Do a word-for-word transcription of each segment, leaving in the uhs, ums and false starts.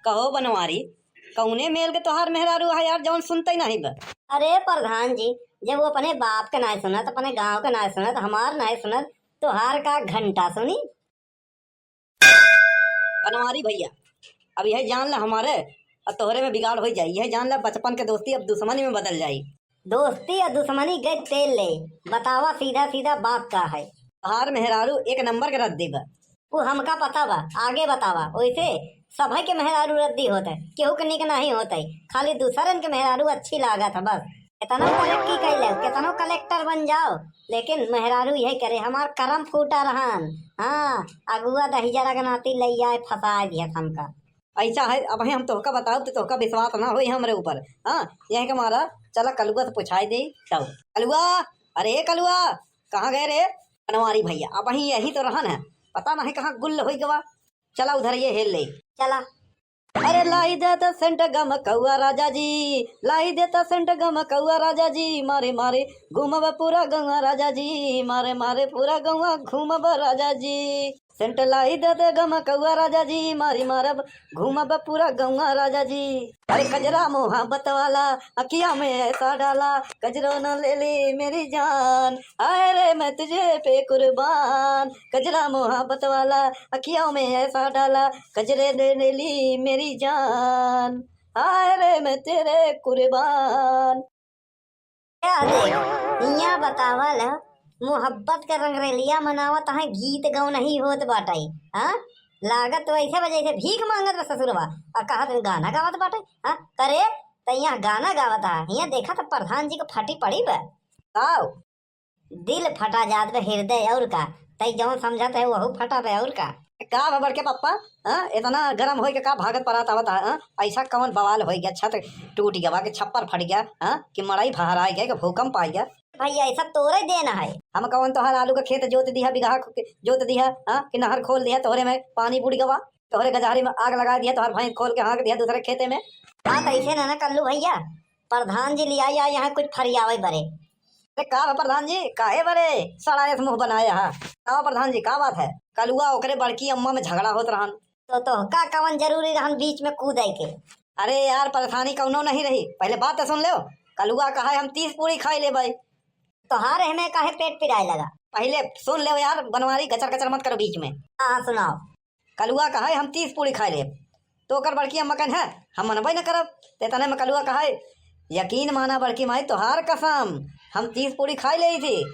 कहो बनवारी, कौने मेल के तोहार मेहरारू है यार, जौन सुनते नहीं बा? अरे प्रधान जी, जब वो अपने बाप के नाय सुनत, अपने गांव के नाय सुनत, हमार नाय सुनत, तोहार का घंटा सुनी? बनवारी भैया, अब यह जान ला, हमारे और तोहरे में बिगाड़ हो जाई। यह जान ला, बचपन के दोस्ती अब दुश्मनी में बदल जाई। दोस्ती या दुश्मनी गए तेल ले, बतावा सीधा सीधा बात का है? तोहार मेहरारू एक नंबर के रद्दी बा। वो हमका पता बा, आगे बतावा। वैसे सभे के मेहरारू रद्दी होत है, केहू के निक नहीं होत है, खाली दूसरन के मेहरारू अच्छी लागत है बस। कितनो तरक्की कर ले, कितनो कलेक्टर बन जाओ, लेकिन मेहरारू यही करे, हमार करम फूटा रहन। हाँ, अगुआ दहिजरा के नाती ले आए, फंसा दिया हमका। ऐसा है, अब हम तोहका बताओ तो तोहका विश्वास ना होई हमरे ऊपर। हाँ, यही के मारा चला कलुआ से पूछाई दे। तब कलुआ, अरे कलुआ, कहाँ गए रे? बनवारी भैया, अब यही तो रहन है, पता नहीं कहाँ गुल्ल होई गवा। चला उधर ये हेल ले। चला। अरे लाई देता सेंट गम कौआ राजा जी, लाई देता सेंट गम कौआ राजा जी, मारे मारे घूमब पूरा गौआ राजा जी, मारे मारे पूरा गौआ घूमब राजा जी। सेंट लाई देता गम कौआ राजा जी, मारी मारब घूमब पूरा गौआ राजा जी। अरे कजरा मोहब्बत वाला, अखिया में ऐसा डाला, कजरो न ले ले मेरी जान, हाय रे मैं तुझे पे कुर्बान। कजरा मोहब्बत वाला, अखियों में ऐसा डाला, कजरे ने ले ली मेरी जान, हाय रे मैं तेरे कुर्बान। क्या दे, हियाँ बतावल, मोहब्बत के रंगरेलिया मनावत है, गीत गौनही होत बाटई। हाँ, लागत तो ऐसे बा जैसे भीख मांगत बा ससुरवा, और कहा तुम गाना गावत बाटई। हाँ, करे त यहाँ गाना गावत है, यहाँ देखा तो प्रधान जी को फटी पड़ी बा। आओ। दिल फटा जात बा हृदय और का, तई जौन समझत है वहू फटा बा और का। का बा बड़के पप्पा, हाँ, इतना गरम होई के का भागत परात आवत है, हाँ? ऐसा कौन बवाल होई गया, छत टूट गया, कि छप्पर फट गया, हाँ? कि मड़ई फहराई गया, कि भूकंप आई गया? भैया, ये सब तोरे देन है। हम कौन तोहर आलू का खेत जोत दिया, बिगहा ख-, जोत दिया, हाँ? कि नहर खोल दिया, तोहरे में पानी बुड़ गवा, तोहरे गजहरी में आग लगा दिया, तोहर भैंस खोल के हाँक दिया दूसरे खेते में। बात ऐसे ना, ना कल्लू भैया, प्रधान जी लिया या यहाँ कुछ फरियावे बरे। अरे का बा प्रधान जी, काहे बरे सड़ा एस मुंह बनाए हा? का बा प्रधान जी, का बात है? कलुआ ओकरे बड़की अम्मा में झगड़ा होत रहन। तो तोहका कवन जरूरी रहन बीच में कूदे के? अरे यार, परेशानी कौनो नहीं रही, पहले बात तो सुन लेव। कलुआ कहा है, हम तीस पूड़ी खाई लेबे। तोहार एहमे काहे पेट पिराए लगा? पहले सुन लेव यार बनवारी, गचर गचर मत करो बीच में। हाँ, हाँ, सुनाओ। कलुआ कहा है, हम तीस पूड़ी खाई लेब। तो ओकर बड़की अम्मा कहन है, हम मनबे न करब। ते तने में कलुआ कहा है, यकीन माना बड़की माई, तोहार कसम, हम तीस पूड़ी खाई लेई थी।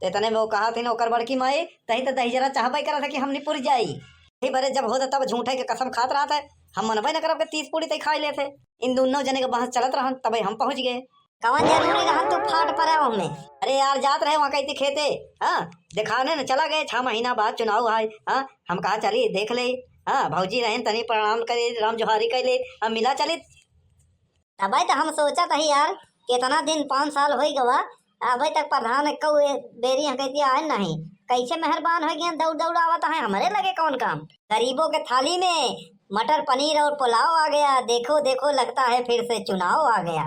ते तने में वो कहा थी न ओकर बड़की माई, तही तो दहिजरा चाहबे करत है कि हम निपुर जाई। यही बरे जब होत तब झूठे के कसम खात रहत है, हम मनबे न करब के तीस पूड़ी तई खाई लेत है। इन दोनों जने के बहस चलत रहन, तबे हम पहुँच गए। कवन जरूरी रहन तू फाट परे ओहमे? अरे यार, जात रहे वहाँ कहीं खेते, हाँ, दिखाने न चला गए, छह महीना बाद चुनाव आए, हाँ, हम कहा चली देख ले, हाँ, भौजी रहन तनी प्रणाम करे, राम जोहारी कर ले, हम मिला चली। तबे तो हम सोचत ही यार, कितना दिन, पाँच साल होई गवा, अबे तक प्रधान एक्को ए-, बेरी यहाँ कहती आए नहीं, कैसे मेहरबान हो गए, दौड़ दौड़ आवत है हमरे लगे, कौन काम? गरीबों के थाली में मटर पनीर और पुलाव आ गया, देखो देखो लगता है फिर से चुनाव आ गया।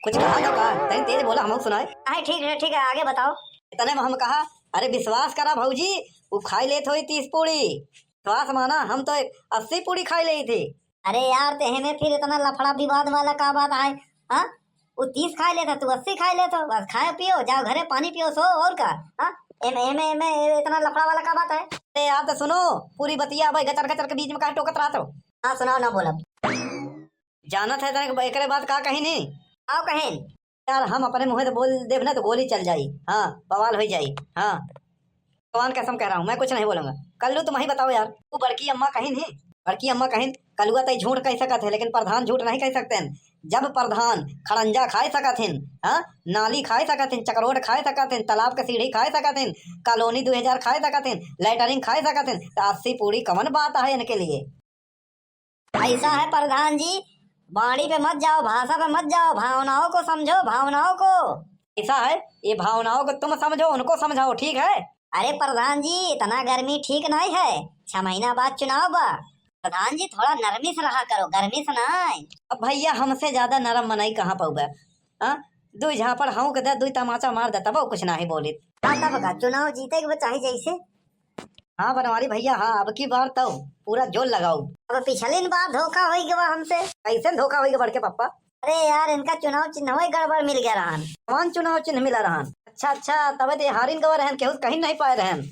कुछ कहा था का? तनी तेज बोला, हम सुनाए। हाँ, ठीक है, ठीक है, आगे बताओ। इतने में हम कहा, अरे विश्वास करा भौजी, वो खाई लेत होई तीस पूड़ी। विश्वास माना, हम तो एक अस्सी पूड़ी खाई लेई थी। अरे यार, ते हमें फिर इतना लफड़ा विवाद वाला का बात आए? हाँ, वो तीस खाई लेता, तू अस्सी खाई लेता, बस खाए पियो, जाओ घरे पानी पियो, सो, और का? हाँ, एमे, एमे, एमे इतना लफड़ा वाला का बात है? अरे यार, तो सुनो, पूरी बतिया भाई, गचर गचर के बीच में काहे टोकत रहत हो? हाँ, सुनाओ ना, बोलब। जानत है तने एकरे बाद का कहिन ही? आओ कहिन। यार, हम अपने मुँहे से बोल देब ना तो गोली चल जाई। हाँ, बवाल हो जाई। हाँ, भगवान कसम कह रहा हूँ, मैं कुछ नहीं बोलूंगा। कल्लू, तुम ही बताओ यार, वो बड़की अम्मा कहिन ही? बड़की अम्मा कहिन, कलुआ तई झूठ कह सकत है, लेकिन प्रधान झूठ नहीं कह सकते हैं। जब प्रधान खड़ंजा खाए सकत हिन, हाँ, नाली खाए सकत हिन, चकरोट खाए सकत हिन, तालाब के सीढ़ी खाए सकत हिन, कॉलोनी दो हजार खाए सकत हिन, लेटरिन खाए सकत हिन, तो अस्सी पूड़ी कवन बात है इनके लिए? ऐसा है प्रधान जी, बाणी पे मत जाओ, भाषा पे मत जाओ, भावनाओं को समझो, भावनाओं को। ऐसा है, ये भावनाओं को तुम समझो, उनको समझाओ, ठीक है? अरे प्रधान जी, इतना गर्मी ठीक नहीं है, छह महीना बाद चुनाव बा। प्रधान जी, थोड़ा नरमी से रहा करो, गर्मी से नहीं। अब भैया, हमसे ज्यादा नरम मनई कहाँ पउबे? हाँ, दो झापड़ हौंक दे, दो तमाचा मार दे, तब कुछ नहीं बोलित। हाँ, तब का चुनाव जीते के बा, चाहे जैसे। हाँ बनवारी भइया, हाँ, अब की बार तउ पूरा जोर लगाउब। अब पिछलिन बार धोखा होइ गवा हमसे। कइसन धोखा होइ गवा बड़के पप्पा? अरे यार, इनका चुनाव चिन्हवइ गड़बड़ मिल गया रहन। कौन चुनाव चिन्ह मिला रहन? अच्छा अच्छा, तबे तो ये हारिन गवा रहन, केहू कहीं नहीं पाए रहन।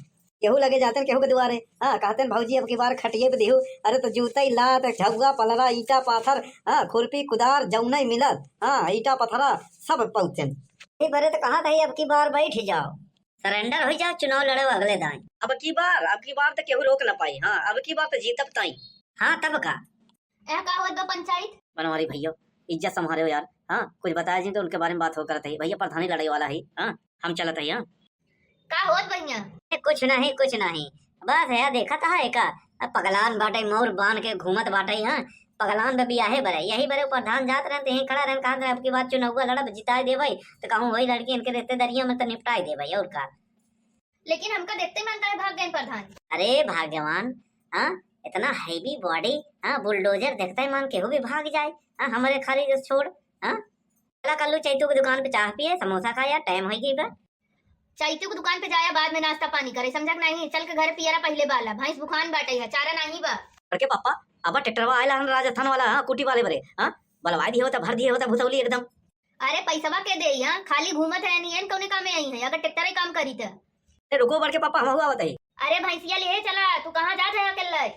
केहू लगे जातेन केहू के दुआरे, हाँ, कहतेन भौजी अब की बार खटिये पे दिहू। अरे तो जूतइ लात, झउआ पलरा, ईंटा पाथर, हाँ, खुरपी कुदार जउनइ मिलत, हाँ, ईंटा पथरा सब पउतेन। यही बरे तो कहा था अब की बार बैठ जाओ। Surrender होइ जाओ, चुनाव लड़ो अगले दाईं। अब की बार, अब की बार तो केहू रोक न पाई। हाँ, अब की बार तो जीतब ताईं। हाँ, तब का? यह का होत बा पंचायत? बनवारी भइया, इज्जत संभारे हो यार। हाँ, कुछ बताया जी तो उनके बारे में बात हो करत है। भइया, प्रधानी लड़े वाला है। हाँ, हम चलत है। हाँ, का होत भइया? ए, कुछ नहीं, कुछ नहीं। बस है, देखत है का, अब पगलान बाटे, मौर बांध के घूमत बाटे। हाँ, पगलान बे बियाहे बरे, यही बरे प्रधान जात रहन, ते यहीं खड़ा रहन, कहत रहन, "अब की बार चुनौआ लड़ब, जिताए देबै।" तो कहूँ वही लड़की इनके रिश्तेदारियों में तो निपटाए देबै, और का। लेकिन हमका देखते मन काहे भाग गए प्रधान? अरे भाग्यवान, हाँ, इतना heavy body, हाँ, bulldozer देखते मन केहू भी भाग जाए, हाँ, हमरे खाली जस छोड़, हाँ। चला कल्लू चैतू की दुकान पे चाह पिए, समोसा खाए, यार, time होइ गई बा। चैतू की दुकान पे जाया, बाद में नाश्ता पानी करे, समझा कि नहीं? चल के घर पियरा पहिले बाला, भैंस भुखान बाटे है, चारा नहीं बा। अरे पापा, अब ट्रैक्टरवा आइला हन राजस्थान वाला, हाँ, कुटी वाले बरे, हाँ, बलवाए दिए होता, भर दिए होता भुसौली एकदम। अरे पैसवा के देई, हाँ? खाली घूमत है, नहीं है, कौने कामे आई है? अगर ट्रैक्टर ही काम करी त। अरे रुको बड़के पापा, हम हुआ बताई। अरे भैंसिया ले चला, तू कहाँ जात है अकेले?